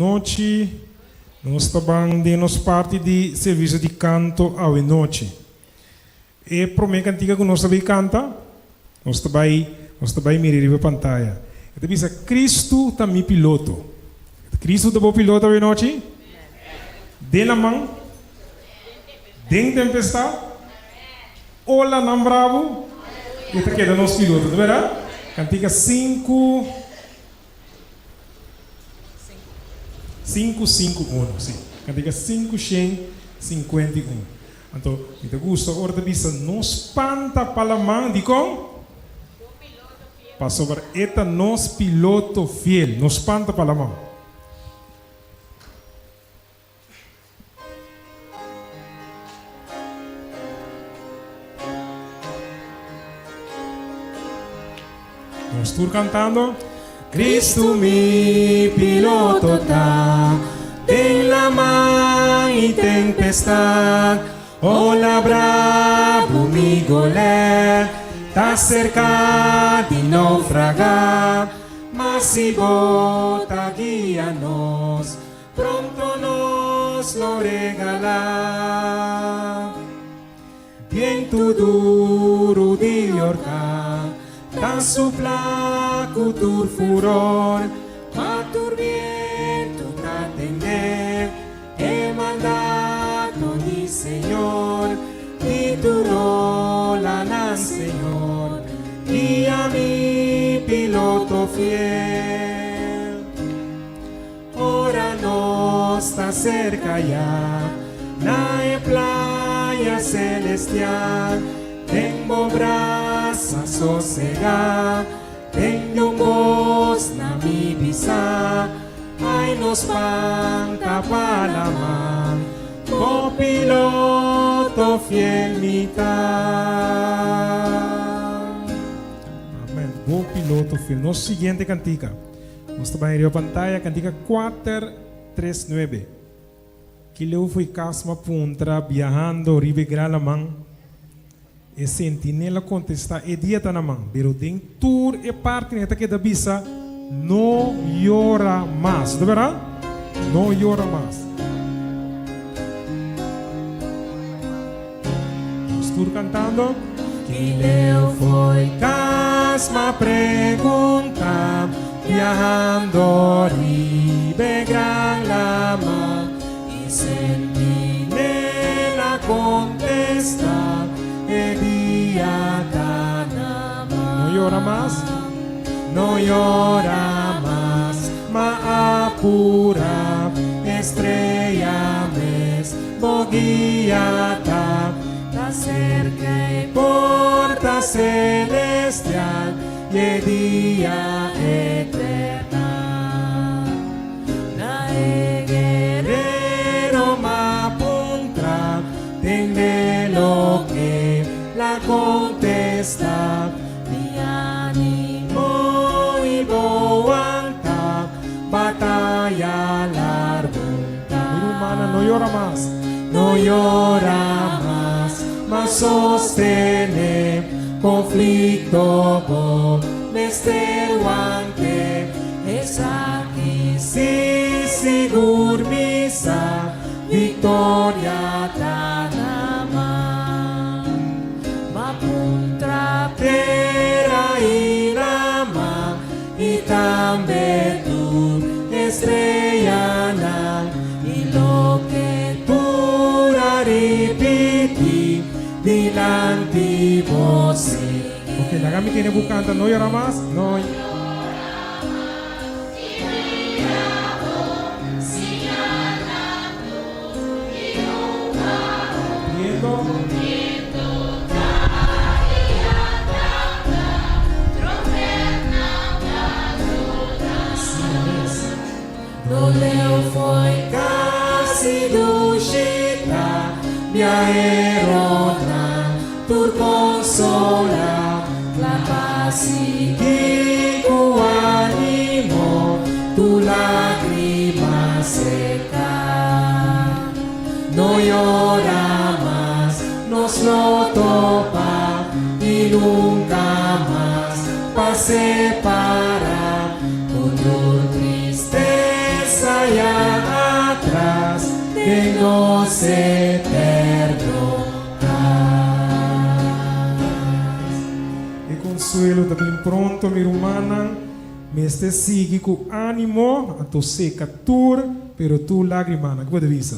nochi. Nos ta ban den nos parti di servicio di canto awe nochi. E prome cantica cu nos ta bay canta, nos ta bay nos ta bay mira riba pantaya. E ta bisa Cristo ta mi piloto. Cristo ta bo piloto awe nochi? Den laman? Den tempestad? Olanan brabu? E ta keda nos piloto, ta berdad? Cantica sinku. 551, sí. Kantika 551. Anto, mi ta gusta ora ta bisa no spanta pa laman. Dikon? Pasobra e ta nos piloto fiel. No spanta pa laman. Nos tur cantando. Cristo mi piloto ta den laman y tempestad Ola brabu mi golé ta cerca di naufraga Ma si bo ta guia nos Pronto nos lo regalá. Bientu duru di orkan ta suplá ku tur furor, ma tur bientu ta tendé e mandato di Señor. Di tur olanan, Señor, guia mi piloto fiel. Ora nos ta cerca ya na e playa celestial, Den bo brasa sosega, Tende un bos na mi bisa, Ay no spanta pa laman, Bo piloto fiel mi ta. Amen. Bo piloto fiel. Nos siguiente cantica. Nos ta bai riba pantaya kantika kuater tres nuebe. Ki leu foi Casma puntra biahando riba e gran laman? E sentinela kontestá, E dia ta na man, pero den tur e partinan e ta keda bisa, No yora mas. Ta berdad? No yora mas. Nos tur kantando. Ki leu foi kas m'a pregunta Biahando riba e gran lama I sentinela kontesta E dia ta na man No yora mas. No yora mas Ma apura Estrella mes Bo guia ta Ta cerca e porta celestial y e dia eterna. Na e guerrero m'a puntra, tende loke l'a contesta, Mi animo y bo wanta, bataya largo ta. Mi rumannan, no yora mas. No yora mas, ma sostene konflikto bo mester wante. Esaki si sigur mi sa, viktoria ta na man. Ma puntra tera i lama I tambe tur estrellanan i loke tur a ripití dilanti bo sigui. Ok, laga mi tene bu kanta No Llora Mas, No. Doleu foi casi dushita, Biaheronan tur consola, Kla pa sigui cu animo, Tur lagrima seca. No yora mas, nos lo topa y nunca mas pa separa. Cu tur tristeza y. nos eterno cas. E consuelo ta bin pronto mi rumannan, mester sigui cu animo, anto seca tur pero tur lagrimanan. Ki bo ta bisa?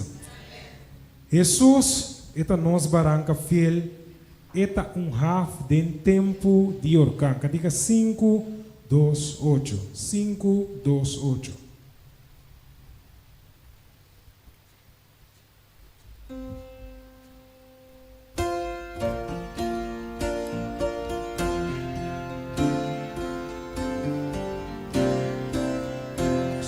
Hesus, e ta nos baranka fiel, e ta un haf den tempu di orkan. Kantika sinku, dos, ocho. Sinku, dos, ocho.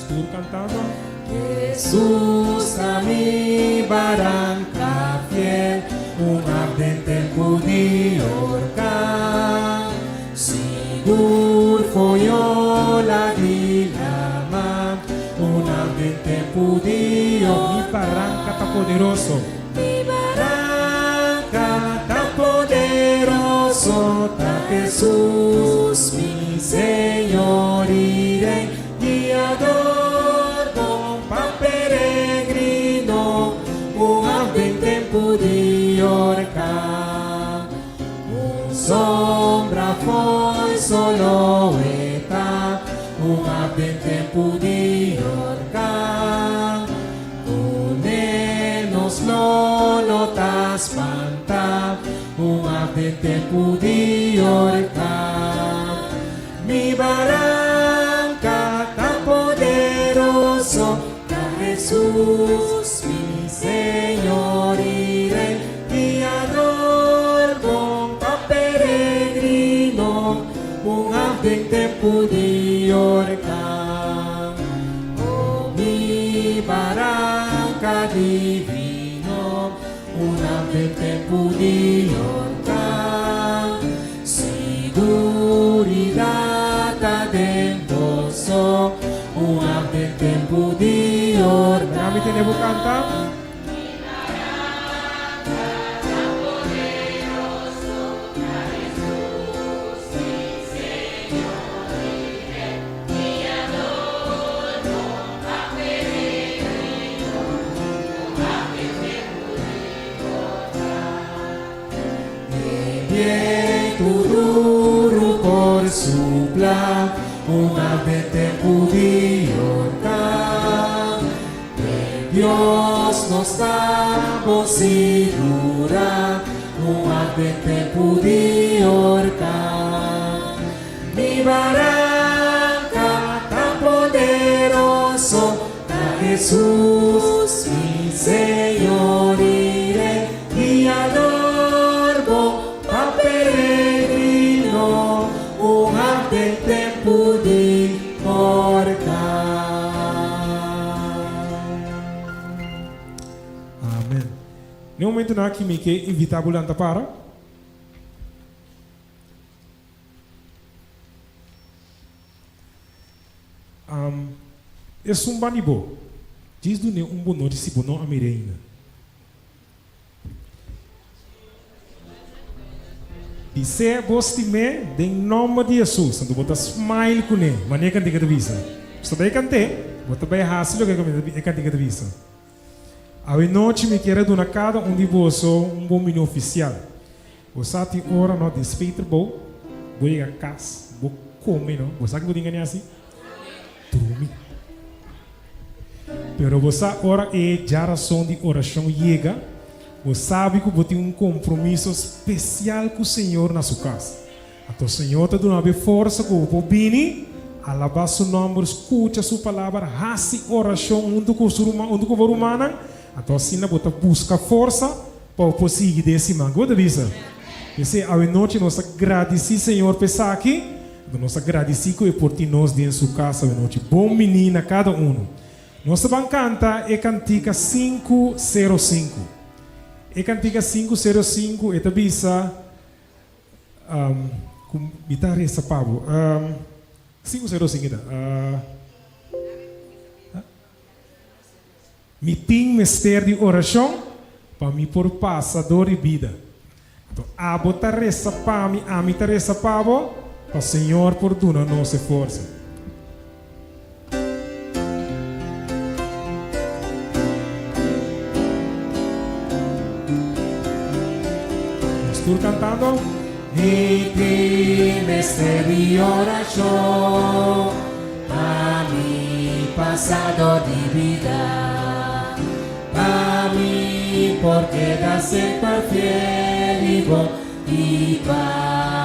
Tur cantando. Hesus ta mi baranca fiel, un haf den tempu di orkan. Sigur foyola di lama, un haf den tempu di Mi baranca ta poderoso. Mi baranca ta poderoso, ta Hesus mi Señor i Rey, Guiador bon pa peregrino, un haf den tempu di orkan. Un sombra fo'i solo e ta, un haf den tempu di orkan. Kuné nos lo no ta spantá, un haf den tempu di orkan. Mi baranka ta poderoso, ta Hesus mi Señor i Rey, Guiador bon pa peregrino, un haf den tempu di orkan. O mi baranka divino, un haf den tempu di orkan. Siguridat ta den boso, un haf den tempu di orkan. Nami tene bo kanta. E bientu duru por supla, un haf den tempu di orkan. Den Dios nos ta bon sigurá, un haf den tempu di orkan. Mi baranka ta poderoso, ta Hesus mi Señor i Rey, Guiador bon pa peregrino, un haf den tempu di orkan. Amen. Den momentunan aki mi ke invita bo lanta para. Am, esun bani bo. Djis dun'é un bon nochi si bo no a mir'é ainda. Bis'é bo stim'é den nòmber di Hesus. Anto bo ta smile kuné, manera e kantika ta bisa. Bo ta bai kant'é, bo ta bai hasi loke e kantika ta bisa. Awe nochi mi kier a duna kada un di boso un bon bini ofisial. Bo sa tin ora no despeter bo, bo yega kas, bo kome no, bo sa ki bo tin gana hasi? Drumi. Pero bo sa ora e djarason di orashon yega, bo sabi ku bo tin un kompromiso spesial ku Señor na su kas. Anto Señor ta duna bo e forsa ku bo por bini, alabá Su nòmber, skucha Su palabra, hasi orashon huntu ku su ruman, huntu ku bo rumannan. Anto asina bo ta buska forsa pa bo por sigui den e siman. Ke bo ta bisa? P'esei awenochi nos ta gradisí Señor pa esaki, anto nos ta gradisí ku e por tin nos den Su kas awenochi. Bon biní na kada unu. Nos ta ban kanta e kantika sinku sero sinku. E kantika sinku sero sinku e ta bisa. Ku mi ta resa pa bo. Sinku sero sinku ta. Mi tin mester di orashon pa mi por pasa dor di bida. Anto abo ta resa pa mi, ami ta resa pa bo, pa Señor por duna nos e forsa. Tur kantando. Mi tin mester di orashon pa mi pasado di bida, pa mi por keda semper fiel i bon i pa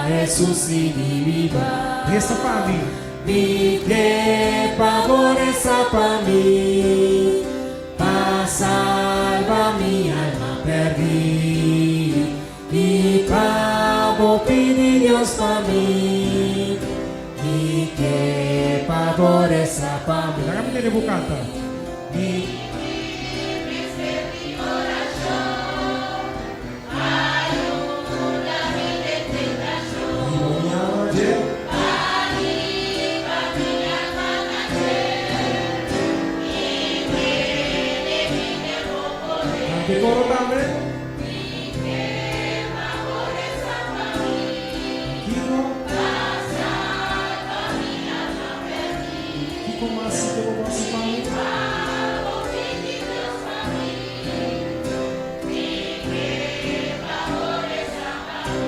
Hesus sigui biba. Resa pa mi. Mi ke pa bo resa pa mi. Pa salba mi alma perdí, i pa bo pidi Dios pa mi, mi ke pa bo resa pa mi. Laga mi tende bo kanta. Mi. Canta e coro tambe. Kiko? Kiko mas si ke bo gosi pa mi?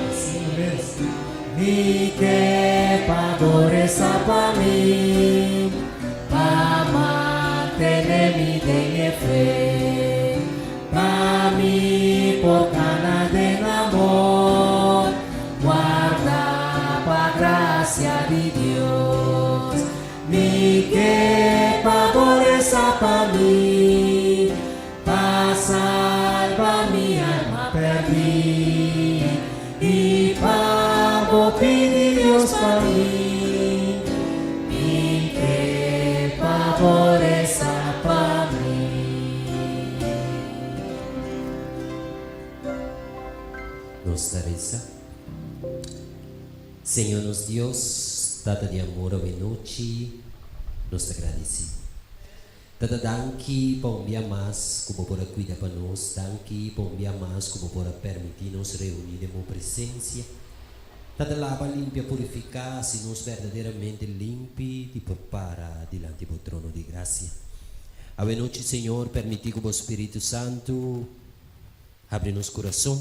Asina mes. Mi ke pa bo resa pa mi, pa mantene mi den e fe, pa mi por kana den amor, warda pa grasia di Dios. Mi ke pa bo resa pa mi, Pa salba mi alma perdí, i pa bo pidi Dios pa mi, mi ke pa bo resa pa mi. Nos ta resa. Señor nos Dios, Tata di amor awe nochi nos ta gradisi. Tata danki pa un bia mas ku bo por a kuida pa nos, danki pa un bia mas ku bo por a permití nos reuní den bo presensia. Tata laba, limpia, purifiká, hasi nos berdaderamente limpi di por para dilanti bo trono di grasia. Awe nochi, Señor, permití ku bo Spiritu Santu habri nos kurason.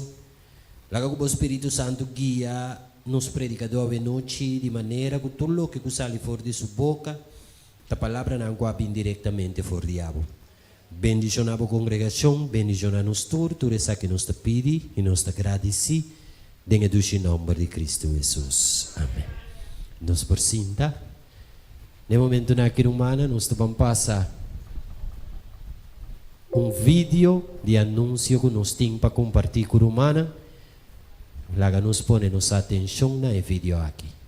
Laga ku bo Spiritu Santu guia nos predikadó awe nochi di manera ku tur loke ku sali for di su boka Ta palabranan ku a bin direktamente for di abo. Bendishoná bo kongregashon, bendishoná nos tur, tur esaki nos ta pidi i nos ta gradisí den e dushi nòmber di Kristu Hesus. Amen. Nos por sinta. Na e momentunan aki rumannan nos ta ban pasa un video di anunsio ku nos tin pa kompartí ku rumannan. Laga nos pone nos atenshon na e video aki.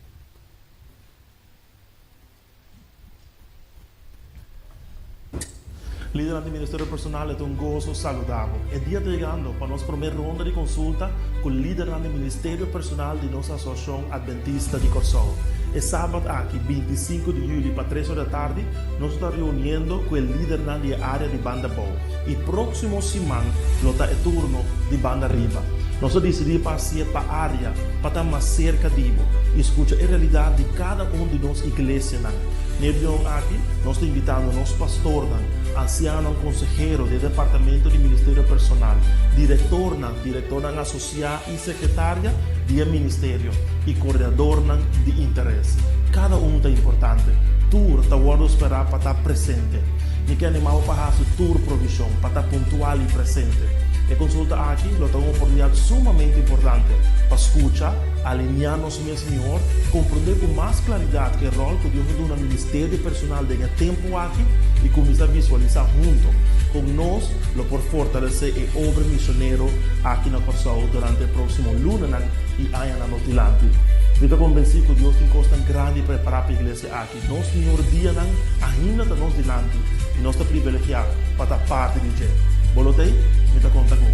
Lidernan di Ministerio Personal e ta un goso saluda bo. E dia ta yegando pa nos prome ronda di konsulta ku lidernan di Ministerio Personal di nos Asosiashon Adventista di Kòrsou. E sabat aki, 25 di yüli pa tres ora di atardi, nos lo ta reuniendo ku e lidernan di e área di Banda Bou i próksimo siman lo ta e turno di Banda Riba. Nos a disidí pa hasié pa área pa ta mas serka di bo i skucha e realidat di kada un di nos iglesianan. N'e reunion aki, nos ta invitando nos pastornan, ansianonan, konsehero di e departamento di ministerio personal, direktornan, direktornan asosiá i sekretaria di e ministerio i koordinadornan di interes. Kada un ta importante. Tur ta wòrdu sperá pa ta presente. Mi ke animá bo pa hasi tur provishon pa ta puntual i presente. E konsulta aki lo ta un oportunidat sumamente importante pa skucha, aliniá nos mes mihor, komprondé ku mas klaridat e ròl ku Dios a duna ministerio personal den e tempu aki i kuminsá visualisá hunto kon nos lo por fortalesé e obra misionero aki na Kòrsou durante e próksimo lunanan i añanan nos dilanti. Mi ta konbensí ku Dios tin kosnan grandi prepará pa iglesia aki. Nos mihor dianan ainda ta nos dilanti i nos ta privilegiá pa ta parti di dje. Bo lo t'ei? Mi ta konta ku.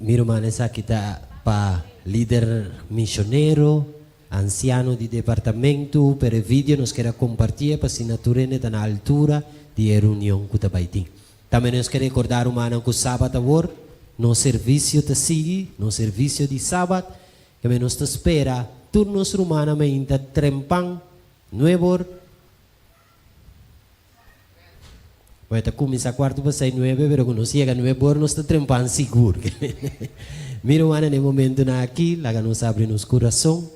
Mi ruman esaki ta pa lider misionero, ansiano di departamento, pero e video nos kier a compartié pa asina tur hende ta na altura di e reunion cu ta bay tin. Tambe nos kier recorda rumannan cu sabat awor nos servicio ta sigui, nos servicio di sabat, keme nos ta spera tur nos rumannan mainta trempan nuebor. Bueno, ta kuminsá kuartu pa sei nuebe, pero ku nos yega nuebe ora nos ta trempan sigur. Mira wana na e momentunan aki, laga nos abri nos kurason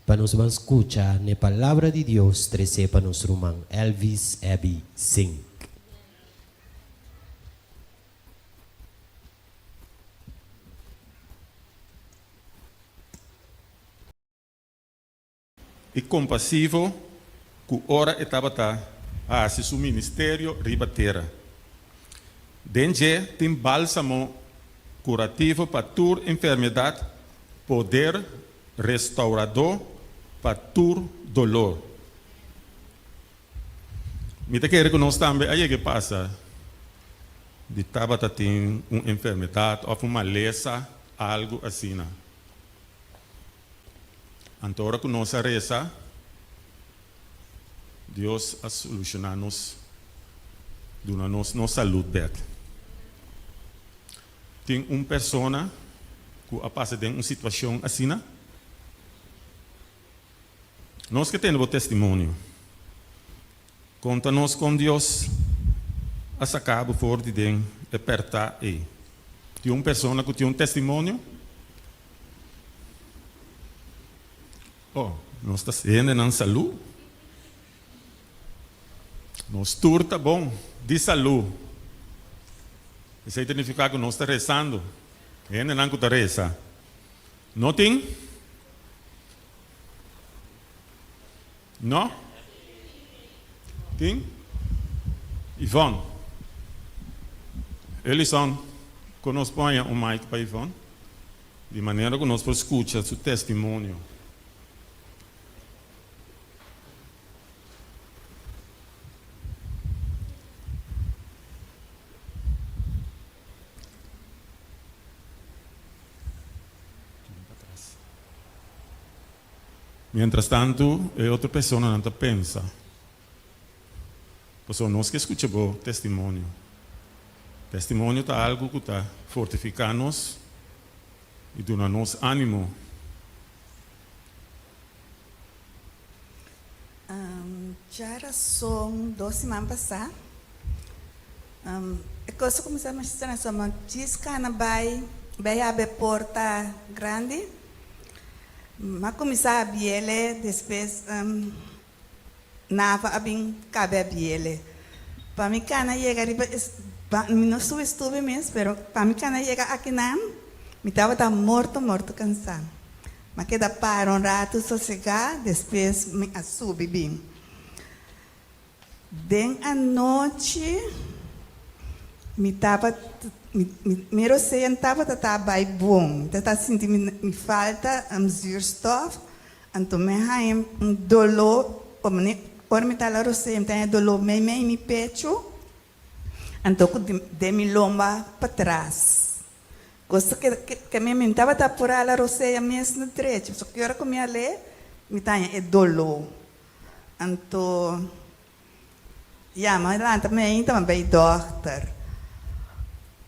pa nos ban skucha na e Palabra di Dios tresé pa nos ruman Elvis Abby Sink. I kompasivo ku ora e tabata hasi su ministerio riba tera. Den dje tin bálsamo kurativo pa tur enfermedat, poder restauradó pa tur dolor. Mi ta kere ku nos tambe a yega e pasa di tabata tin un enfermedat òf un malesa, algu asina. Anto ora ku nos a resa, Dios a solushoná nos, duna nos nos salud bèk. Tin un persona ku a pasa den un situashon asina? Nos ke tende bo testimonio. Konta nos kon Dios a saka bo for di den e pèrtá ei. Tin un persona ku tin un testimonio? Oh, nos ta hendenan salú. Nos tur ta bon di salú. Esei ta nifiká ku nos ta resando. Hendenan ku ta resa no tin? No? Tin? Yvonne. Elison, kon nos por haña un mic pa Yvonne? Di manera ku nos por skucha su testimonio. Mientras tantu, e otro personanan ta pensa, Pasobra nos ke skucha bo testimonio. Testimonio ta algu ku ta fortifiká nos i duna nos ánimo. Djarason dos siman pasá, e kos a kuminsá masha strano, so mi djis kana bai bai habri e porta grandi, mi a kuminsá habiele, despues Nava a bin kabe habiele. Pa mi kana yega riba e, mi no subi stubi mes, pero pa mi kana yega akinan, mi tabata morto morto kansá. Mi a keda para un ratu sosegá, despues mi a subi bin. Den anochi mi tabata, mi rosea no tabata ta bai bon, mi tabata sinti mi falta zuurstof, anto mi a haña un doló, ora mi ta la rosea mi ta haña doló meimei mi pechu, anto ku den mi lomba patras. Cosa ke mi mi tabata purá la rosea mes na drechi, pasobra ki ora ku mi a lé mi ta haña e doló. Anto ya mi a lanta mi ainda mi a bai dòkter.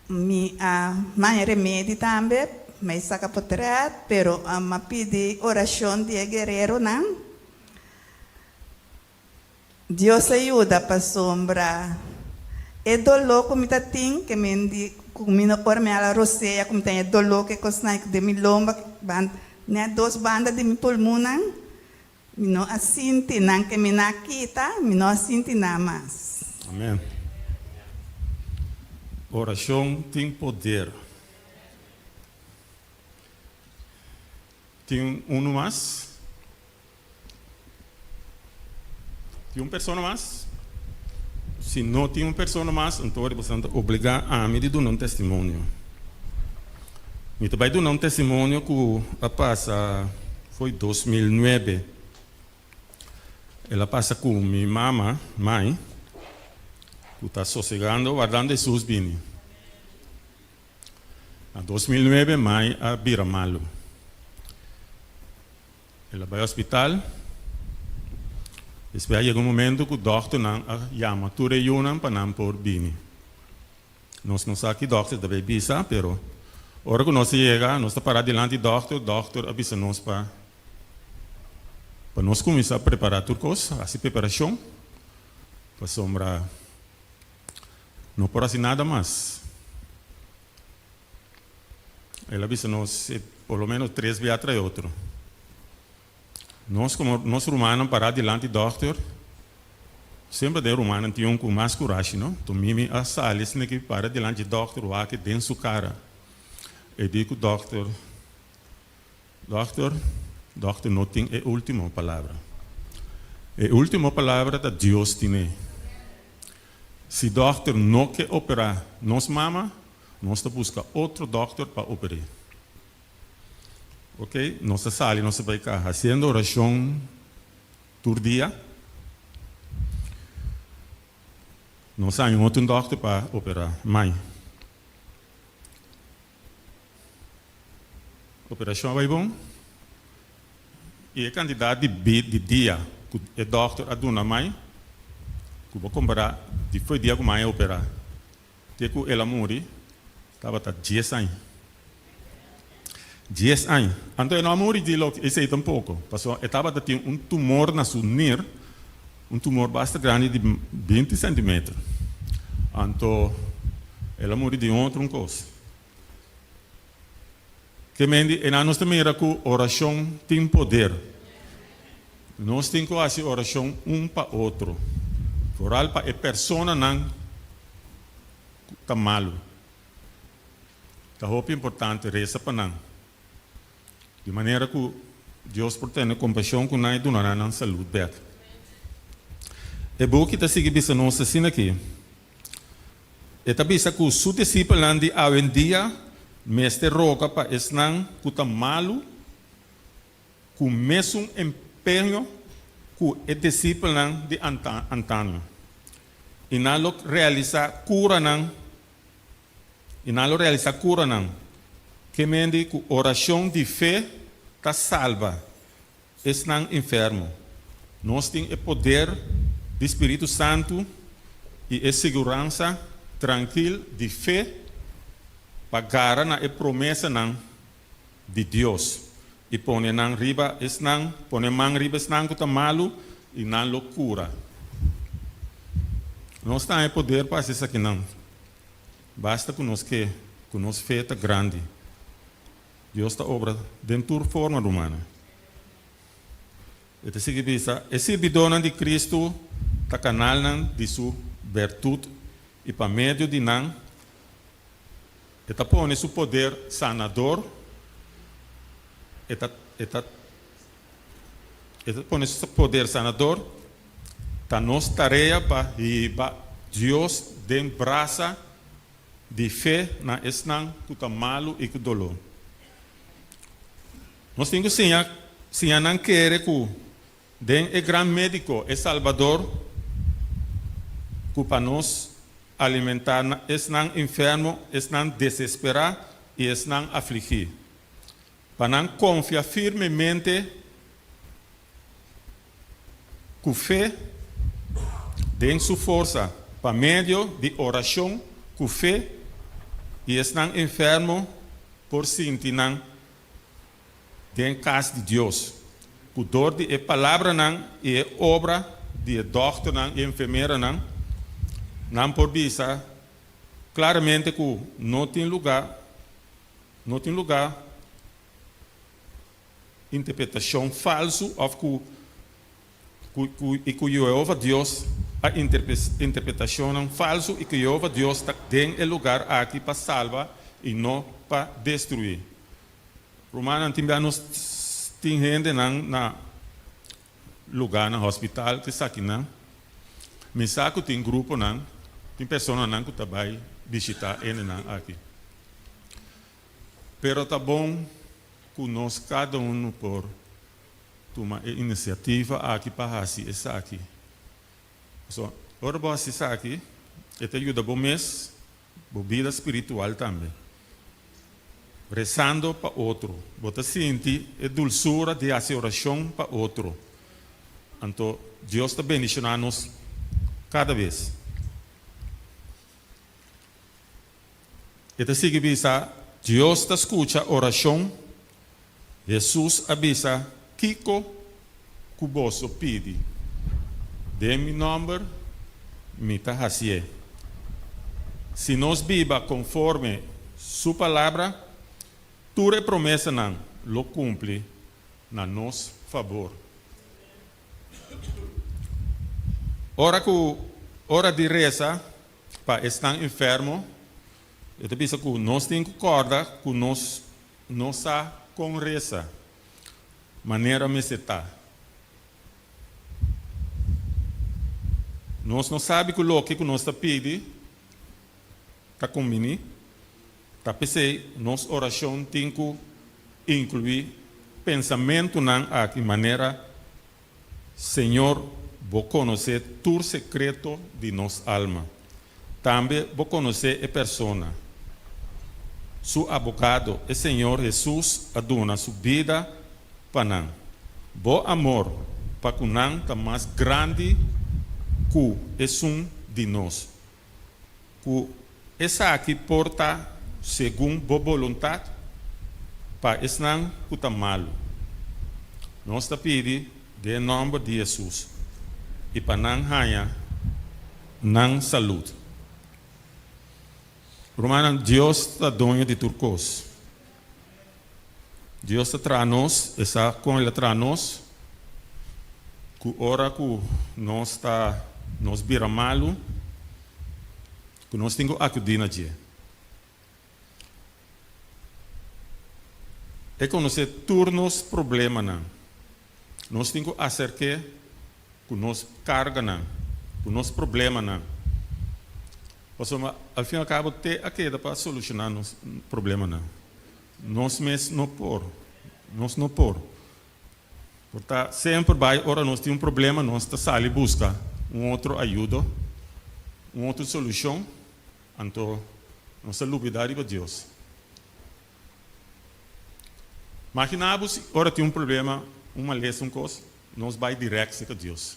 Mi a haña remedi tambe, mi a saka potrèt, pero mi a pidi orashon di e guereronan. Dios a yuda pasobra e doló ku mi ta tin ke mi di ku mi no ora mi hala rosea ku mi ta haña doló ke kosnan den mi lomba nèt dos banda di mi pulmunnan mi no a sinti nan ke mi na kita mi no a sinti nan mas. Amen. Orashon tin poder. Tin unu mas? Tin un persona mas? Si no tin un persona mas, anto ora boso ta obligá ami di duna un testimonio. Mi ta bai duna un testimonio ku a pasa foi 2009. El a pasa ku mi mama, mai, ku ta sosegando wardando Hesus bini. Na 2009 mai a bira malu. El a bai hospital. Despues a yega un momento ku dòkternan a yama tur e yunan pa nan por bini. Nos no sa ki dòkter ta bai bisa, pero ora ku nos a yega, nos ta pará dilanti dòkter, dòkter a bisa nos pa pa nos kuminsá prepará tur kos, hasi preparashon, pasobra. No por hasi nada mas. El a bisa nos por lo menos tres bia tras otro. Nos komo nos rumannan pará dilanti dòkter, semper den rumannan tin un ku mas kurashi, no? Enton Mimi a sali asina ki para dilanti dòkter wak den su kara. E di ku dòkter, Dòkter, dòkter no tin e último palabra. E último palabra ta Dios tin'é. Si dòkter no ke operá nos mama, nos ta buska otro dòkter pa oper'é. Ok, nos ta sali, nos ta bai ka hasiendo orashon tur dia. Nos haña un otro dòkter pa operá mai. Operashon a bai bon i e kantidat di bit di dia ku e dòkter a duna mai ku bo kompará di foi dia ku mai a operá te ku el a muri tabata dies aña. Dies aña. Anto e no a muri di loke esei tampoko pasobra e tabata tin un tumor na su nir, un tumor basta grandi di binti sentimeter. Anto el a muri di un otro un kos. Ke men di enan nos ta mira ku orashon tin poder. Nos tin ku hasi orashon un pa otro, foral pa e personanan ku ta malu. Ta hopi importante resa pa nan, di manera ku Dios por tene kompashon ku nan i duna nan nan salud bèk. E buki ta sigui bisa nos asin'aki. E ta bisa ku su disipelnan di awendia mester roga pa esnan ku ta malu ku mesun empeño ku e disipelnan di antaño, i nan lo realisá kuranan i nan lo realisá kuranan. Ke mende ku orashon di fe ta salba Esnan enfermo. Nos tin e poder di Spiritu Santu i e siguransa trankil di fe pa gara na e promesanan di Dios i pone nan riba esnan, pone man riba esnan ku ta malu i nan lo kura. Nos ta haña e poder pa hasi esakinan, basta ku nos ke, ku nos fe ta grandi. Dios ta obra den tur forma, rumannan. E ta sigui bisa, E sirbidónan di Kristu ta kanalnan di su bertut i pa medio di nan E ta pone su poder sanador, e ta e ta e ta pone su poder sanador, ta nos tarea pa hiba Dios den brasa Di fe na esnan ku ta malu i ku doló. Nos tin ku siña siña nan kere ku den e gran Médiko, e Salbador, ku pa nos alimentá esnan enfermo, esnan desesperá i esnan afligí, pa nan konfia firmemente Ku fe den su forsa pa medio di orashon ku fe i esnan enfermo por sinti nan den kas di Dios, ku dor di e palabranan i e obra di e dòkternan i enfermeranan nan por bisa klaramente ku no tin lugá no tin lugá interpretashon falsu òf ku ku i ku Jehova Dios a interpretashonnan falsu i ku Jehova Dios ta den e lugar aki pa salba i no pa destruí. Rumannan, tin bia nos tin hendenan na lugarnan, hospital, esakinan. Mi sa ku tin gruponan, tin personanan ku ta bai bishitá hendenan aki. Pero ta bon ku nos kada unu por tuma e inisiativa aki pa hasi esaki. Pasobra ora bo hasi esaki, e ta yuda bo mes, bo bida spiritual tambe. Rezando pa otro, bo ta sinti e dulsura di hasi orashon pa otro. Anto Dios ta bendishoná nos kada bes. E ta sigui bisa, Dios ta skucha orashon. Hesus a bisa, Kiko ku boso pidi den mi nòmber, mi ta hasié. Si nos biba konforme Su Palabra, tur e promesanan lo kumpli na nos fabor. Ora ku ora di resa pa esnan enfermo, e ta bisa ku nos tin ku kòrda ku nos no sa kon resa manera mester ta. Nos no sabi ku loke ku nos ta pidi ta kumbiní. Ta p'esei nos orashon tin ku inkluí pensamentunan aki manera, Señor, bo konosé tur sekreto di nos alma. Tambe bo konosé e persona. Su abogado, e Señor Hesus, a duna su bida pa nan. Bo amor pa ku nan ta mas grandi ku esun di nos. Ku esaki por ta segun bo boluntat pa esnan ku ta malu. Nos ta pidi den nòmber di Hesus i pa nan haña nan salud. Rumannan, Dios ta doño di tur kos. Dios ta traha nos, e sa kon el a traha nos, ku ora ku nos ta nos bira malu, ku nos tin ku akudí na dje. E konosé tur nos problemanan. Nos tin ku aserk'é ku nos karganan, ku nos problemanan. Pasobra al fin al kabo te a keda pa solushoná nos problemanan. Nos mes no por. Nos no por. Por ta semper bai ora nos tin un problema nos ta sali buska un otro ayudo, un otro solushon, anto nos ta lubidá riba Dios. Maginá bo si ora tin un problema, un malesa, un kos, nos bai dirèkt serka Dios.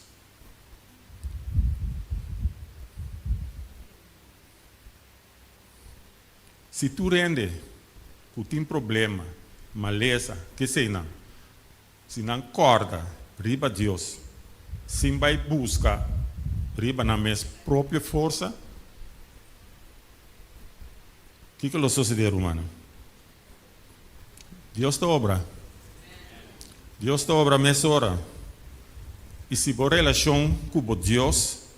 Si tur hende ku tin problema, malesa, keseinan, si nan kòrda riba Dios sin bai buska riba nan mes propio forsa, kiko lo sosodé, rumannan? Dios ta obra. Dios ta obra mesora. I si bo relashon ku bo Dios,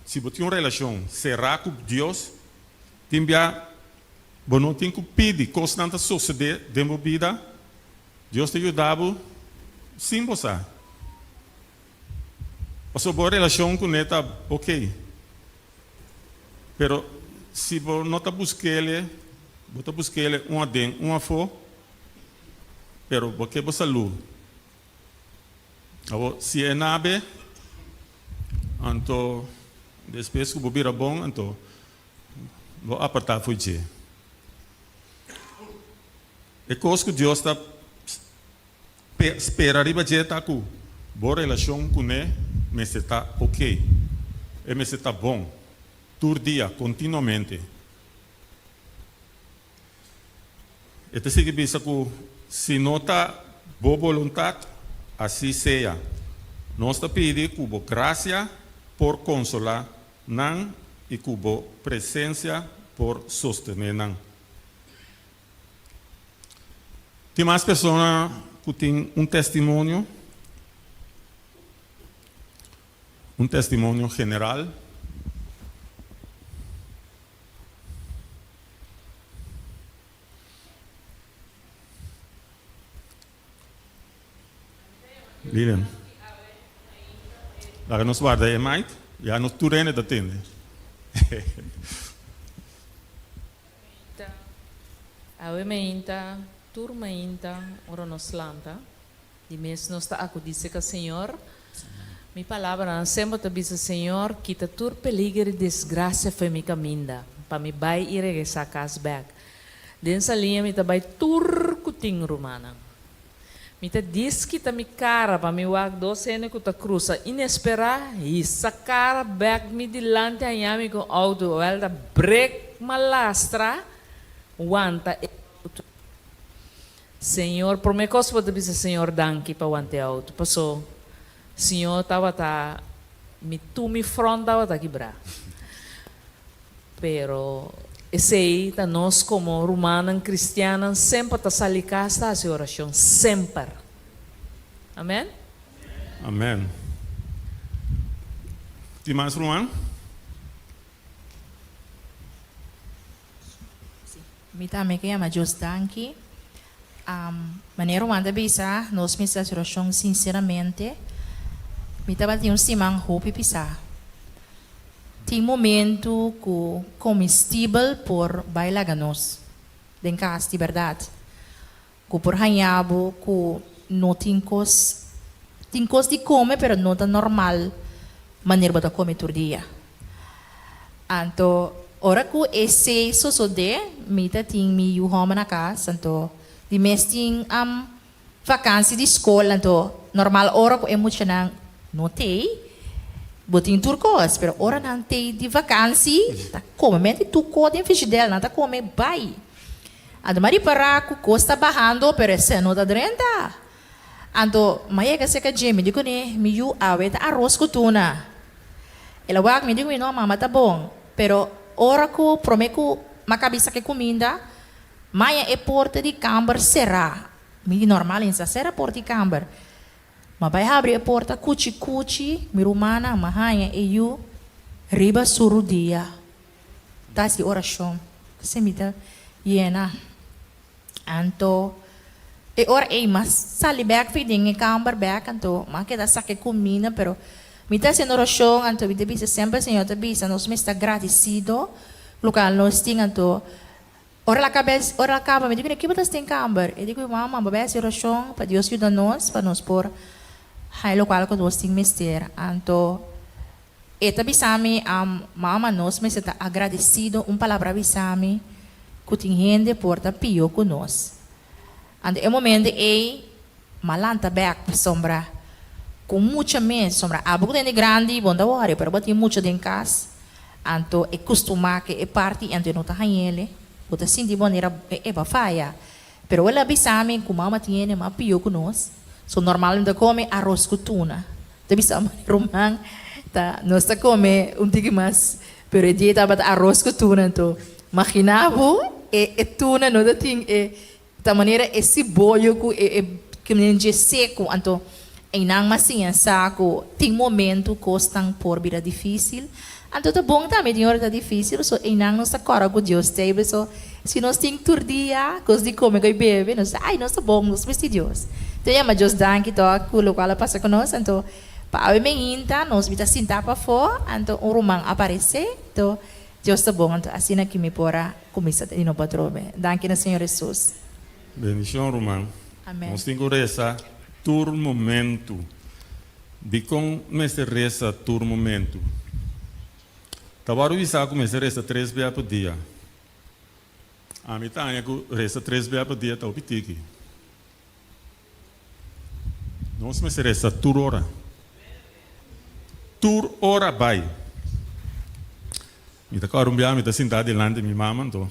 si bo tin un relashon será ku Dios, tin bia bo no tin ku pidi kosnan ta sosodé den bo bida, Dios ta yuda bo sin bo sa. Pasobra bo relashon kuné ta ok. Pero si bo no ta busk'ele, bo ta busk'ele un aden, un afó, pero bo ke bo salú. Awor, si e nabe, anto despues ku bo bira bon, anto bo apartá for dje. E kos ku Dios ta Spera riba dje ta ku bo relashon kuné mester ta ok. E mester ta bon tur dia, kontinuamente. E ta sigui bisa ku si no ta bo boluntat, así sea. Nos ta pidi ku bo grasia por konsolá nan i ku bo presensia por sostené nan. Tin mas persona ku tin un testimonio, un testimonio general. Lilian, laga nos warda e mic, ya nos tur hende ta tende. Awe mainta, tur mainta, ora nos lanta, di mes nos ta akudí serka Señor. Mi palabranan semper ta bisa, Señor, kita tur peliger i desgrasia fo'i mi kaminda, pa mi bai i regresá kas bèk. Den saliña mi ta bai tur ku tin, rumannan. Mi ta diskita mi kara pa mi wak dos hende ku ta krusa inesperá, hisa kara bèk mi dilanti haña mi ku un outo wèl ta brek ma lastra wanta e outo. Señor, promé kos bo ta bisa Señor danki pa wanta e outo, paso Señor tabata mi tur mi front tabata kibrá. Pero esei ta nos komo rumannan kristiannan semper ta sali kas ta hasi orashon, semper. Amen. Amen. Tin mas ruman? Si, mi tambe ke yama Dios danki. Manera Juan ta bisa, nos mester hasi orashon sinseramente. Mi tabatin un siman hopi pisá. Tin momentu ku komestibel por bai laga nos den kas di bèrdat. Ku por haña bo ku no tin kos, tin kos di kome pero no ta normal manera bo ta kome tur dia. Anto ora ku esei sosodé mi ta tin mi yu hòmber na kas, anto di mes tin vakansi di skol, anto normal ora ku e muchanan no tei bo tin tur kos, pero ora nan tei di vakansi ta kome mente tur kos den fishidèl, nan ta kome bai. Anto m'a ripará ku kos ta bahando pero esei no ta drenta. Anto m'a yega serka dje, mi di kuné, Mi yu, awe ta aros ku tuna. El a wak mi di ku mi, No, mama, ta bon. Pero ora ku promé ku m'a kabí saka e kuminda, m'a haña e porta di kamber será. Mi di, Normal e sa sera porta di kamber. M'a bai habri e porta kuchi kuchi, mi rumannan, m'a haña e yu riba su rudia. Ta hasi orashon si mi ta yena. Anto e ora ei m'a sali bek fi den e kamber bek anto m'a keda saka e kuminda pero mi ta hasiendo orashon anto mi ta bisa semper Señor ta bisa nos mester ta gradisido lokal nos tin anto ora el a kaba ora el a kaba mi di ke bo ta hasi den kamber e di ku mi mama bo bai hasi orashon pa Dios yuda nos pa nos por haña lokual ku nos tin mester anto E ta bisa mi, Mama, nos mester ta agradesido, un palabra a bisa mi ku tin hende por ta pió ku nos. Anto e momento ei m'a lanta bèk pasobra ku mucha mes, pasobra abo ku ta hende grandi bo no ta wòri, pero bo tin mucha den kas, anto e kustumá ke e parti anto e no ta hañ'el, bo ta sinti bo manera e bo a faya. Pero el a bisa mi ku mama tin hende mas pió ku nos, so normal mi ta kome aros ku tuna. Ta bisa mi ruman ta nos ta kome un tiki mas, pero e dia tabata aros ku tuna anto magina bo e e tuna no ta tin e ta manera e siboyo ku e e kimen dje seku anto einan mas siña sa ku tin momento kosnan por bira difisil anto ta bon tambe tin ora ta difisil pasobra einan nos ta kòrda ku Dios ta ei pasobra si nos tin tur dia kos di kome ku bebe nos ta ay nos ta bon nos mester Dios ta yama Dios danki tòg ku lokual a pasa ku nos anto pa awe meinta nos mi ta sinta pafó anto un ruman a aparesé anto Dios ta bon anto asina ki mi por a kuminsá ta di nobo atrobe danki na Señor Hesus. Bendishon ruman. Amen. Nos tin ku resa tur momentu. Dikon mester resa tur momentu? Ta wòrdu bisa ku mester resa tres bia pa dia. Ami ta haña ku resa tres bia pa dia ta hopi tiki. Nos mester resa tur ora. Tur ora bai. Mi ta kòrda un bia mi ta sintá dilanti mi mama anto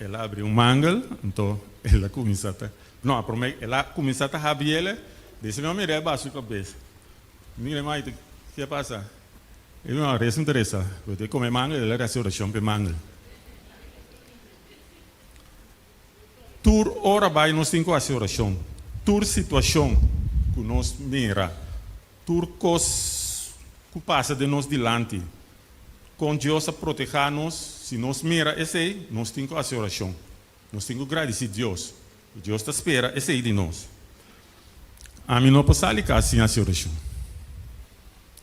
el a abri un mangel anto el a kuminsá ta no a promé el a kuminsá ta habri el dese mi a mira e bashi kabes mi mira mai ke a pasa e mi mama resa mi ta resa bo ta kome mangel el a hasi orashon pa e mangel. Tur ora bai nos tin ku hasi orashon. Tur situashon ku nos mira, tur kos ku pasa den nos dilanti, kon Dios a protehá nos, si nos mira esei, nos tin ku hasi orashon. Nos tin ku gradisí Dios. I Dios ta spera esei di nos. Ami no por sali kas sin hasi orashon.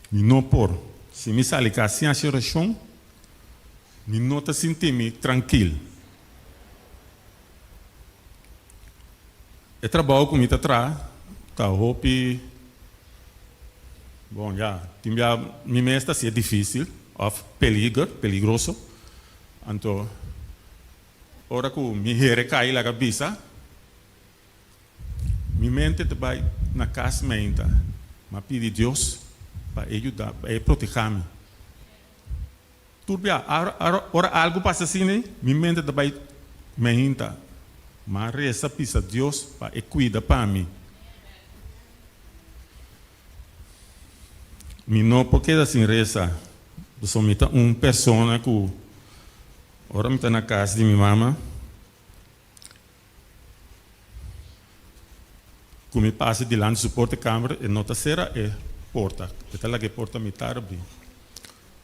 Mi no por. Si mi sali kas sin hasi orashon, Mi no ta sinti mi trankil. E trabou ku mi ta traha ta hopi, bon ya, tin bia mi mes ta hasié difísil òf peliger, peligroso. Anto ora ku mi here kai laga bisa, Mi mente ta bai na kas meinta, m'a pidi Dios pa e yuda, pa e proteha mi. Tur bia, ora algu pasa asina ei, mi mente ta bai meinta, m'a resa pisa Dios pa e kuida pa mi. Mi no por keda sin resa. Pasobra mi ta un persona ku ora mi ta na kas di mi mama, ku mi pasa dilanti su porta kamber e no ta sera e porta, e ta laga e porta mitar abri.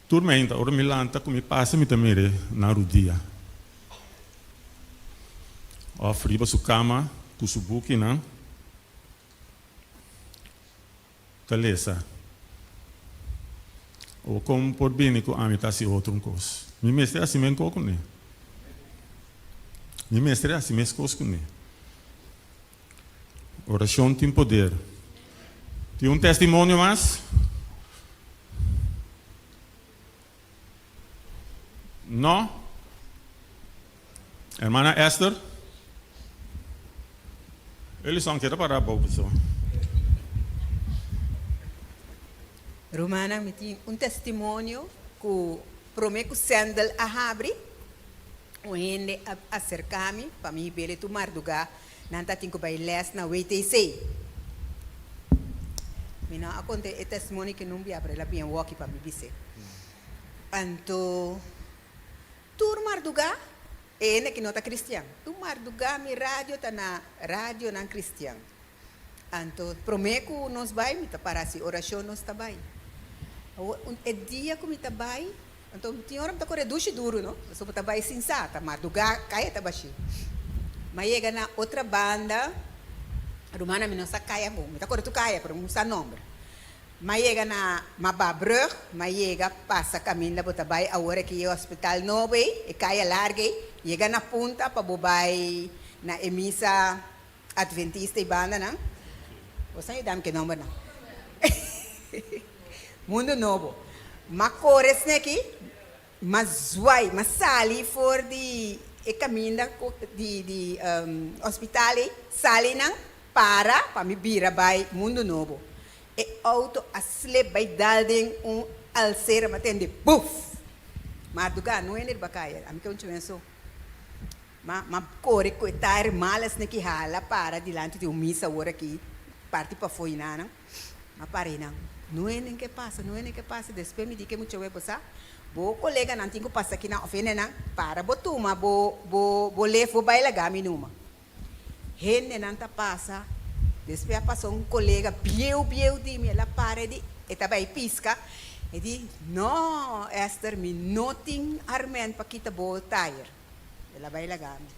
Tur meinta ora mi lanta ku mi pasa mi ta mir'e na rudia òf riba su kama ku su bukinan ta lesa. O kon por bini ku ami ta hasi otro un kos? Mi mester hasi men kos kuné. Mi mester hasi mes kos kuné. Orashon tin poder. Tin un testimonio mas? No? Hermana Esther? Elison keda para abou paso. Rumannan, mi tin un testimonio ku promé ku Sendel a habri, un hende a aserká mi pa mi hib'el e tur mardugá Nan ta tin ku bai lès na WTC. Mi no a konta e testimonio ki nun bia, pero el a bien woki pa mi bis'é. Anto tur mardugá, e hende ki no ta kristian, tur mardugá mi radio ta na radionan kristian. Anto promé ku nos bai mi ta para hasi orashon nos ta bai. Awor e dia ku mi ta bai, anto tin ora mi ta kore dushi duru no, pasobra bo ta bai sin sa, ta mardugá kaya ta bashí. Mi a yega na otra banda, rumannan mi no sa kaya bon, mi ta kore tur kaya pero mi no sa nomber. Mi a yega na Mababrug, mi a yega pasa kaminda bo ta bai awor aki e hospital nobo ei, e kaya larga ei, yega na punta pa bo bai na e misa. Adventista y bandanan. Boso a yudami ke nombernan. Mundo Nobo. M'a kore sneki, m'a zwai, m'a sali for di e kaminda di di hospital ei, sali nan para pa mi bira bai Mundo Nobo. E auto a slip bai dal den un alsera, m'a tende buf! Marduga, no hende riba kaya, ami ke un chumen so. Ma ma kore ku e tayer mal asina ki hala para dilanti di un misa awor aki parti pafó hinanan. Ma para hinan, no hende ke pasa, no hende ke pasa. Despues mi di ke mucha web, bo sa, bo koleganan tin ku pasa akinan òf hendenan para bo tuma bo bo bo lef bo bai laga mi numa. Hendenan ta pasa, despues a pasa un kolega bieu bieu di mi, el a para e di, e ta bai piska, e di, no Esther mi no tin arment pa kita bo tayer. El a bai laga mi.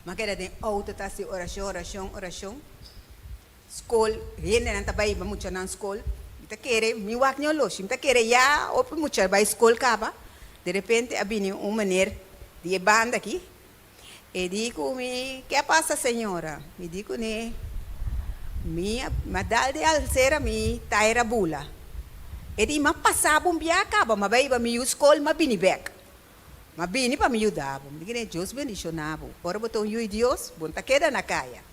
Mi a keda den outo ta hasi orashon, orashon, orashon. Skol, hendenan ta bai hiba muchanan skol. Mi ta kere, mi wak ño loshi, mi ta kere ya hopi mucha bai skol kaba. De repente a bini un meneer di e banda aki. E di ku mi, Ke a pasa señora? Mi di kuné, Mi a mi a dal di alsera mi taira bula. E di, Mi a pasa bo un bia kaba, mi a bai hiba mi yu skol, mi a bini bek. M'a bini pa mi yuda bo. Mi kere Dios bendiciona bo. Ora bo ta un yui Dios, bo no ta keda na caya.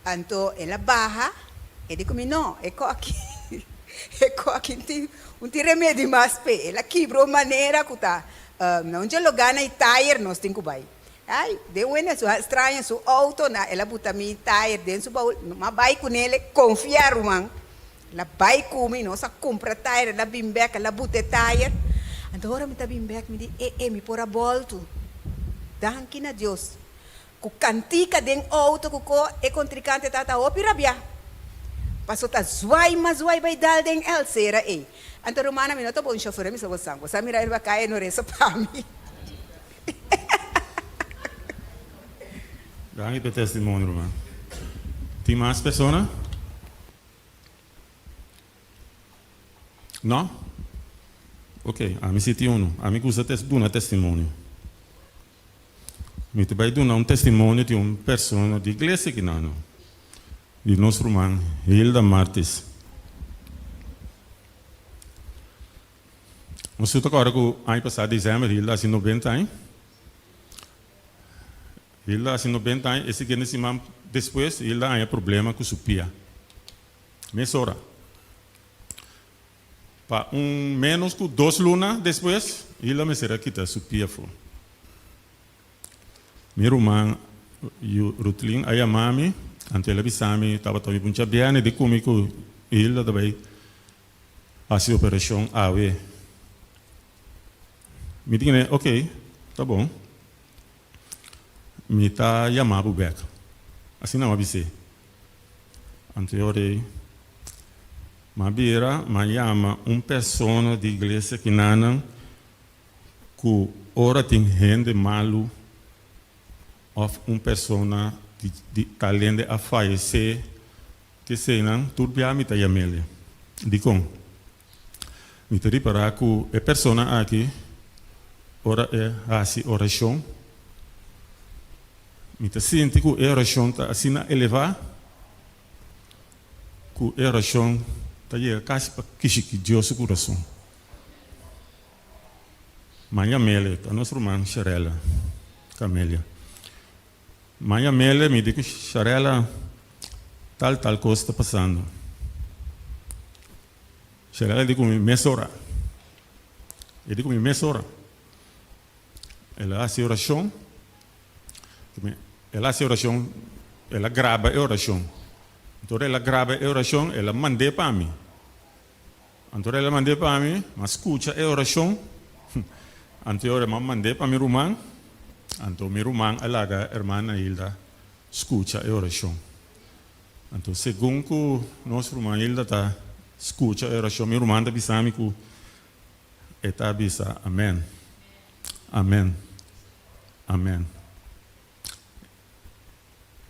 Anto el a baha, e di cu mi, No, e coki, e coki tin un tin remedi mas p'e. El a kibra un manera cu ta, na un dje loga na e tayer nos tin cu bay. Ay, den un hende su straño su auto, na el a buta mi tayer den su baul. M'a bay cu nele, confia ruman. El a bai ku mi, nos a kumpra tayer, el a bin bèk, el a buta e tayer. Anto ora mi ta bin bèk, mi di, E, e, mi por a bòltu. Danki na Dios. Ku kantika den outo ku ko e kontrikante tabata hopi rabiá. Paso ta zwai mas zwai bai dal den el sera ei. Anto rumannan, mi no ta bon shofèr, mi sa bosan. Bosan mira riba kaya no resa pa mi. Danki pa e testimonio, ruman. Tin mas persona? No? Ok, ami si tin unu. Ami gusta tes duna testimonio. Mi ta bai duna un testimonio di un persona di iglesia aki nan, di nos ruman Hilda Martis. Nos tur ta kòrda ku aña pasá desèmber Hilda hasi 90 aña. Hilda hasi 90 aña, e siguiente siman despues Hilda haña problema ku su pia. Mesora. Pa un ménos ku dos luna despues, Hilda mester a kita su pia afó. Mi ruman Rutlin a yama mi, anto el a bisa mi tabata mi puncha bièrnè di ku mi ku Hilda ta bai. Hasi operashon awe. Mi di kende, ok, ta bon. Mi ta yama bo bek. Asina mi a bis'é. Anto e ora ei, mi a bira, mi a yama un persona di iglesia kinanan ku ora tin hende malu òf un persona di tal hende a fayesé, Keseinan tur bia mi ta yam'el. Dikon? Mi ta ripará ku e persona aki, ora e hasi orashon, mi ta sinti ku e orashon ta asina elevá ku e orashon ta yega kasi pa kishiki Dios su kurason. M'a yam'el, ta nos ruman Sharella Camelia. Maña mele mi di ku Sharella tal tal kos ta pasando. Sharella di ku mi mesora. E di ku mi mesora. El a hasi orashon. El a hasi orashon, el a graba e orashon. Anto ora el a graba e orashon, el a mand'é pa mi. Anto ora el a mand'é pa mi, mi a skucha e orashon. Anto e ora mi a mand'é pa mi ruman. Anto mi ruman a laga hermana Hilda skucha e orashon. Anto segun ku nos ruman Hilda ta skucha e orashon, mi ruman ta bisa mi ku e ta bisa amen, amen, amen.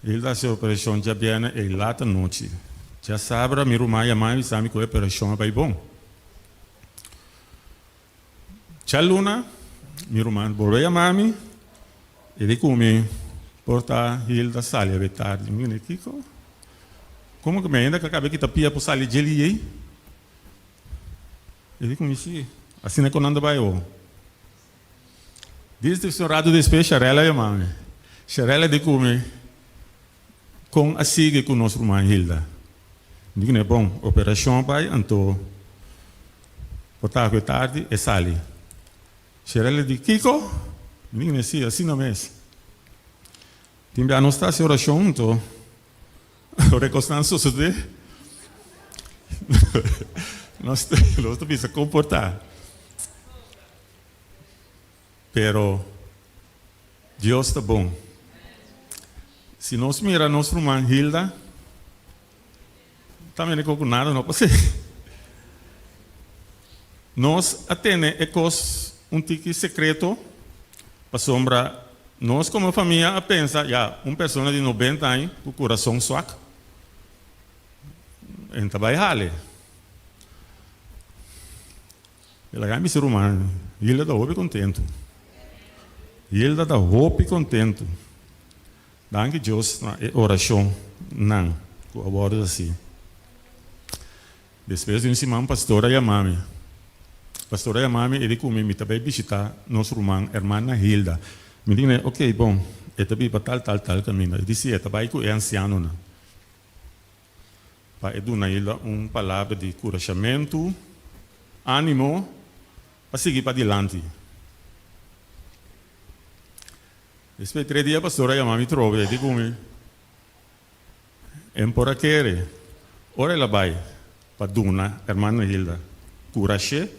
Hilda hasi operashon djabièrnè ei lat anochi. Djasabra mi ruman yama mi bisa mi ku e operashon a bai bon. Djaluna mi ruman bolbe yama mi i di ku mi por ta Hilda sali awe tardi. Mi di kiko? Komo ku mi ainda ka kabe kita pia por sali djeli ei? E di ku mi si, asina ku nan ta bai awor. Desde un rato despues Sharella yama mi. Sharella di ku mi, Kon a sigui ku nos ruman Hilda? Mi di ku ne, Bon, operashon a bai, anto por ta ku e tardi e sali. Sharella di, Kiko? Mi di ku ne, Si, asina mes. Tin bia nos ta hasi orashon, anto ora e kosnan sosodé, nos ta bisa kon por ta. Pero Dios ta bon. Si nos mira nos ruman Hilda, ta mira ku nada no pas'é. Nos a tene e kos un tiki sekreto pasobra nos komo famia a pensa, ya, un persona di nobenta aña ku kurason swak, e no ta bai hale. El a gana su ruman. Hilda ta hopi kontentu. Hilda ta hopi kontentu. Danki Dios na e orashon nan ku a wòrdu hasi. Despues di un siman pastor a yama mi. Pastor a yama mi i di ku mi mi ta bai bishita nos ruman hermana Hilda. Mi di kuné, ok bon, e ta biba tal tal tal kaminda. E di si e ta bai ku e ansianonan. Pa e duna Hilda un palabra di kurashamentu, ánimo pa sigui padilanti. Despues di tres dia pastor a yama mi trobe e di ku mi, En por a kere ora el a bai pa duna hermana Hilda kurashé,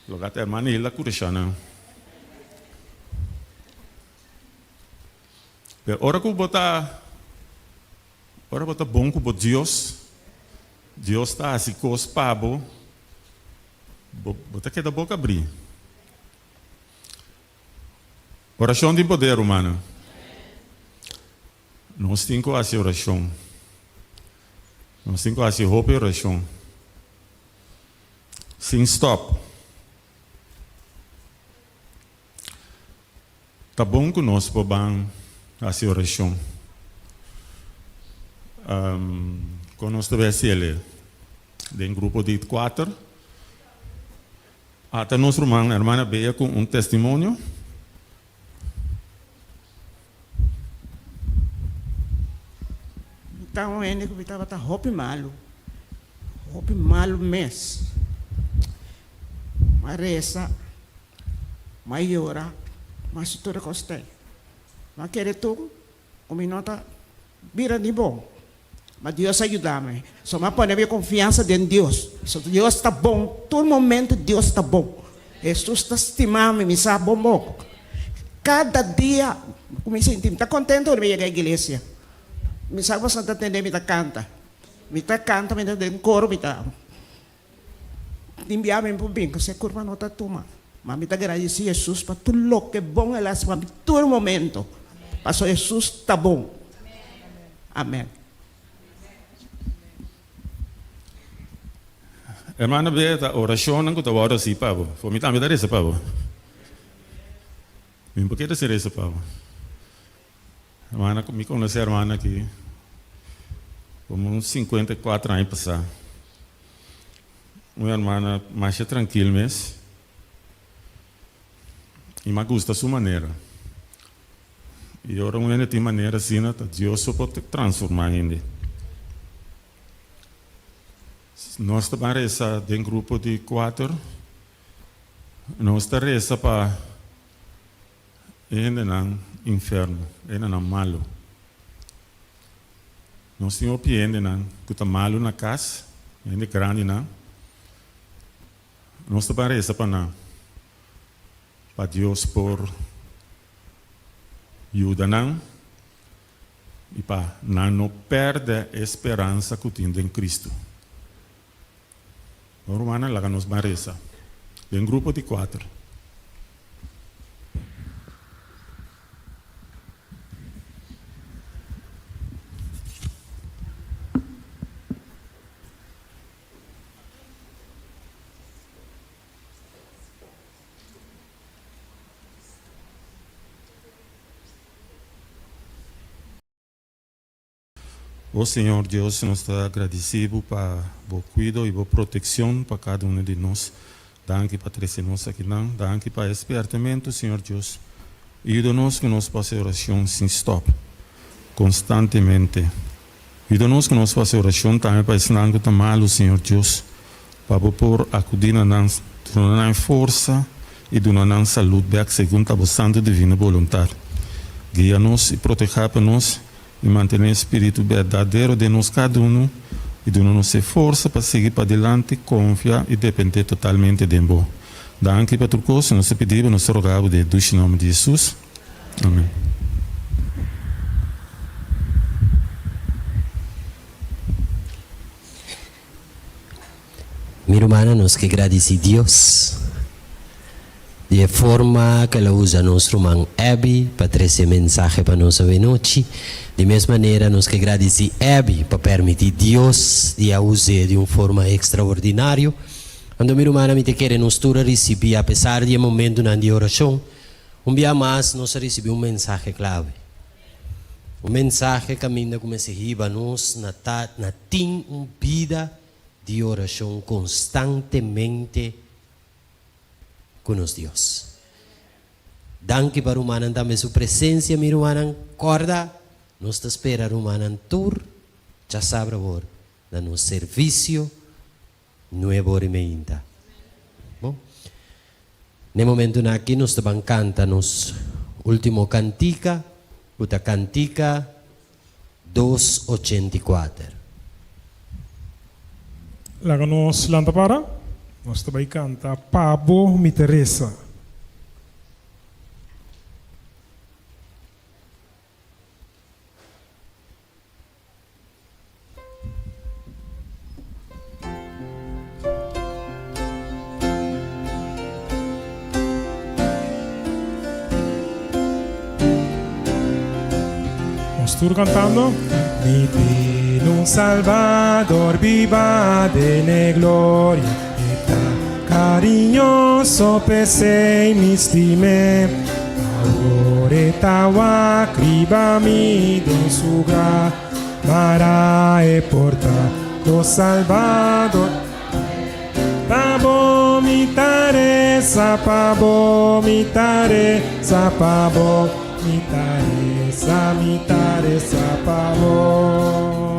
loke ta hermana Hilda kurashá nan. Pero ora ku bo ta Ora bo ta bon ku bo Dios, Dios ta hasi kos pa bo, bo ta keda boka abrí. Orashon tin poder, rumannan. Nos tin ku hasi orashon. Nos tin ku hasi hopi orashon. Sin stòp. Ta bon ku nos por ban hasi orashon. Kon nos ta bai hasi el den grupo di kuater? Ata nos ruman hermana Bea ku un testimonio. Mi ta un hende ku mi tabata hopi malu, hopi malu mes. Mi a resa. M'a yora, m'a hasi tur e kos tei. M'a kere tur ku mi no ta bira ni bon. Ma Dios a yuda mi. So mi a pone mi konfiansa den Dios. So Dios ta bon, tur momento Dios ta bon. Hesus ta stima mi, mi sa bon bon. Kada dia ku mi sinti mi ta kontento ora mi yega iglesia. Mi sa ku boso ta tende mi ta kanta. Mi ta kanta, mi ta den koro, mi ta tin bia mi por bin pasobra e kurpa no ta tuma. Ma mi ta gradisi Hesus pa tur loke bon el a hasi pa mi tur momento. Pasobra Hesus ta bon. Amen. Hermana Beta, orashonnan ku ta wòrdu hasi pa bo, for mi tambe ta resa pa bo. Mi no por keda sin resa pa bo. Hermana, mi konosé hermana aki komo un 54 aña pasá. Un hermana masha trankil mes i mi a gusta su manera. I ora un hende tin manera asina, ta Dios so por transformá hende. Nos ta ban resa den grupo di kuater. Nos ta resa pa e hendenan inferno, e hendenan malu. Nos tin hopi hendenan ku ta malu na kas, hende grandinan. Nos ta ban resa pa nan. Pa Dios por yuda nan i pa nan no pèrdè e speransa ku tin den Kristu. Bon rumannan, laga nos ban resa den grupo di kuater. O Señor Dios, nos ta gradisí Bo pa Bo kuido i Bo protekshon pa kada unu di nos. Danki pa trese nos akinan. Danki pa e spièrtamentu, Señor Dios. Yuda nos ku nos por hasi orashon sin stòp, konstantemente. Yuda nos ku nos por hasi orashon tambe pa esnan ku ta malu, Señor Dios, pa Bo por akudí na nan, duna nan e forsa i duna nan salud bèk segun ta Bo santu divino boluntat. Guia nos i protehá pa nos i mantené e spiritu berdadero den nos kada unu i duna nos e forsa pa sigui padilanti, konfia i dependé totalmente den Bo. Danki pa tur kos, nos ta pidi Bo, nos ta roga Bo den e dushi nòmber di Hesus. Amén. Mi rumannan, nos ke gradisí Dios di e forma ku el a usa nos ruman Abby pa trese e mensahe pa nos awenochi. Di mes manera nos ke gradisí Abby pa permití Dios di a us'é di un forma ekstraordinario. Anto mi rumannan, mi ta kere nos tur a risibí, apesar di e momentunan di orashon, un bia mas nos a risibí un mensahe klave. Un mensahe kaminda ku mester hiba nos na ta na tin un bida di orashon konstantemente ku nos Dios. Danki pa rumannan tambe su presensia mi rumannan. Kòrda nos ta spera rumannan tur djasabra awor na nos servisio Nuebe ora i meinta. Bon. Na e momentunan aki nos ta ban kanta nos ultimo kantika, ku ta kantika dos 84. Laga nos lanta para. Nos ta bai kanta Pa Bo Mi Ta Resa. Nos tur cantando. Mi tin un Salvador biba den e gloria, e ta cariñoso p'esei mi stim'é. Awor e ta wak riba mi den su gra. Mara e porta ko Salvador. Pa bo mi ta resa, pa bo mi ta resa, pa bo mi ta resa, mi ta resa pa bo.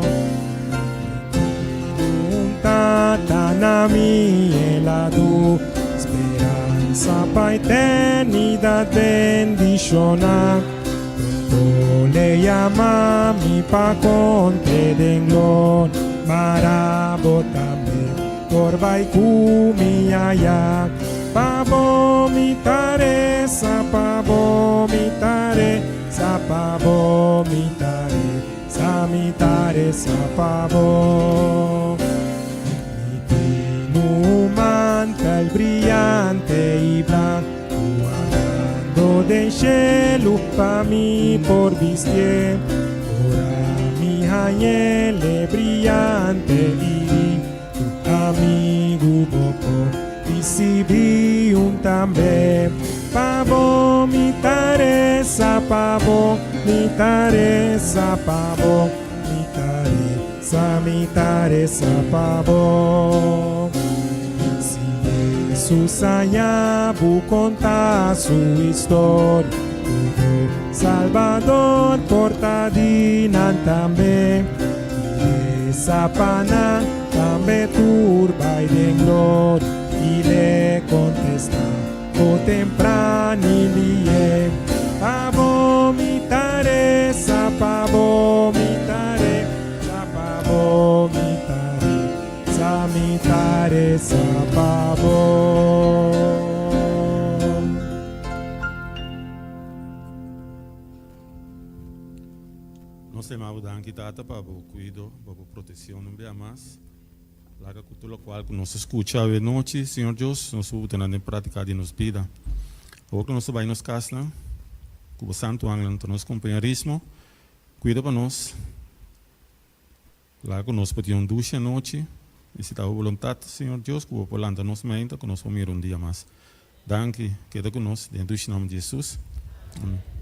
Un tata na mi el a du speransa pa eternidad bendiciona. Pronto le yama mi. mi pa kontr'é den gloria, Mara bo tambe por bai ku mi aya. Pa bo mi ta resa, pa bo mi ta resa, pa bo mi ta resa, mi ta resa pa bo. Mi tin un mantel briyante i blanku wardando den shelu pa mi por bistié. Ora mi hañ'ele briyante i riku, amigu bo por risibí un tambe. Pa bo mi ta resa, pa bo mi ta resa, pa bo mi ta resa. Sa mi ta resa pa bo. Si Jesus haña bo konta su historia ku bo Salbador por ta di nan tambe. I resa pa nan tambe tur bai den gloria i le kontesta bo tempran i lié. Pa bo mi ta resa, pa bo mi ta resa, pa bo mi ta resa, mi ta resa pa bo. Nos ta bo danki, Tata, pa bo kuido, pa bo protekshon un bia mas. Laga ku tur lokual ku nos a skucha awe nochi, Señor Dios, nos por buta nan den práktika di nos bida. Awor ku nos ta bai nos kasnan, ku bo Santu Angelnan ta nos kompañerismo, kuida pa nos. Laga ku nos por tin un dushi anochi, i si ta bo boluntat, Señor Dios, ku bo por lanta nos meinta, ku nos por mira un dia mas. Danki, keda ku nos, den e dushi nòmber di Jesus. Amen.